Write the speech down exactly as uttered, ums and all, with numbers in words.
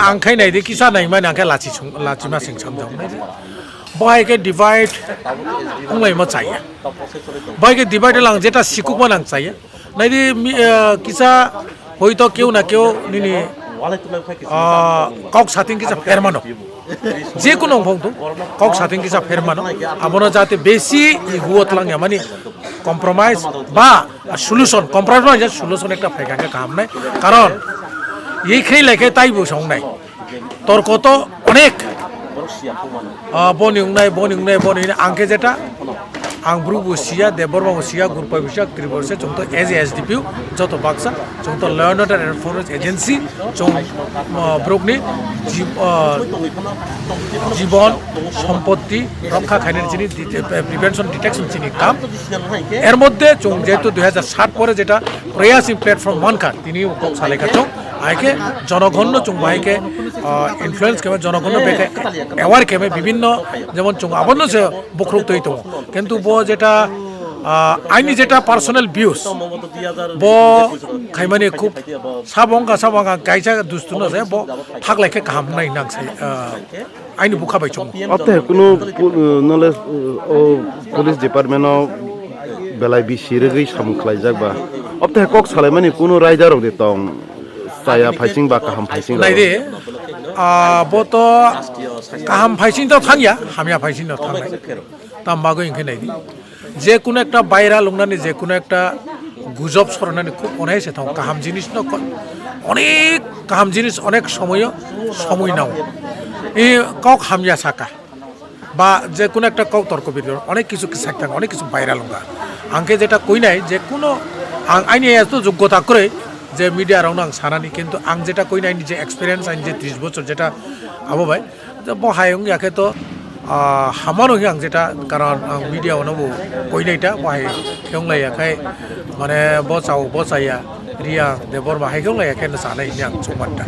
Ang khai nai di kisa nai mani ang khai lachi sung, lachi ma sing sam jong nai di. Bo hai khe divide wnglai ma chaya. Bo hai khe divide lang jeta sikuk ma nang chaya. Nai di mi, eh, kisa hoito keu na keu nini, ah, kok sating kisa pher mano. Je kuno wngphang tu kok sating kisa pher mano. Abono jate besi ego tlang ya mani compromise ba solution, compromise ba solution ekta phai kha khe kaham nai. Karon ye khai lai khe tai bo song nai. Torko to onek. Ah, boni wngnai, boni wngnai, boni wngnai. Ang khe jeta, ang Bru bo siya, Debbarma bo siya, Gurpai bo siya, Tripura se, chwng to as a S D P O, joto baksa, chwng to Law and Order and Enforcement Agency, chwng, ah, Brukni jib-, ah, jibon, sompotti, rokha khainani chini di-, eh, prevention, detection chini kam. Er moddhe chwng jehetu dui hajar sat pore jeta Prayas in platform mankha, tini kok salai kha chwng. Hai khe jonogonno chwng bai khe, ah, influence khe jonogonno bai khe aware khe bibinno jemon chwng abono se bukruk twi tongo. Kintu bo jeta, ah, aini jeta personal views bo khaimani khub sabo wngkha sabo wngkha kaisa dustuno se bo thaklai khe kaham wngnai nang sai, ah, aini bukha bai chwng. Obte kunu pu-, knowledge, o police department o belai bisi rwgwi samung khlaijak ba. Obte kok salaimani kunu raida rok de tong. Chaya phaising ba kaham phaising rok. Nai di, ah, bo to kaham phaising to thangya, hamya phaising to thangnai. Tam bagwi hwnkhe nai di. Je kuno ekta viral wngnani, je kuno ekta gujob soronani khub onai se thang. Kaham jinis no ko-, onek kaham jinis onek somoyo somoi nao. I kok hamya saka. Ba je kuno ekta kok torko bitorko onek kisu kisak thang, onek kisu viral wngkha. Ang khe jeta koi nai je kuno ang aini eto joggota kwrwi je media rokno ang sanani, kintu ang jeta koi nai aini je experience, aini je tris bochor jeta abo bai, je bo hai wngya khe to, ah, hamano hwnwi ang jeta, karon ang media ono bo koi nai ta, bo hai khe wng lai ya khai, mane bo chao, bo chaya, Riya Debbarma hai khe wng lai ya khe no chanai hwnwi ang chukmanta.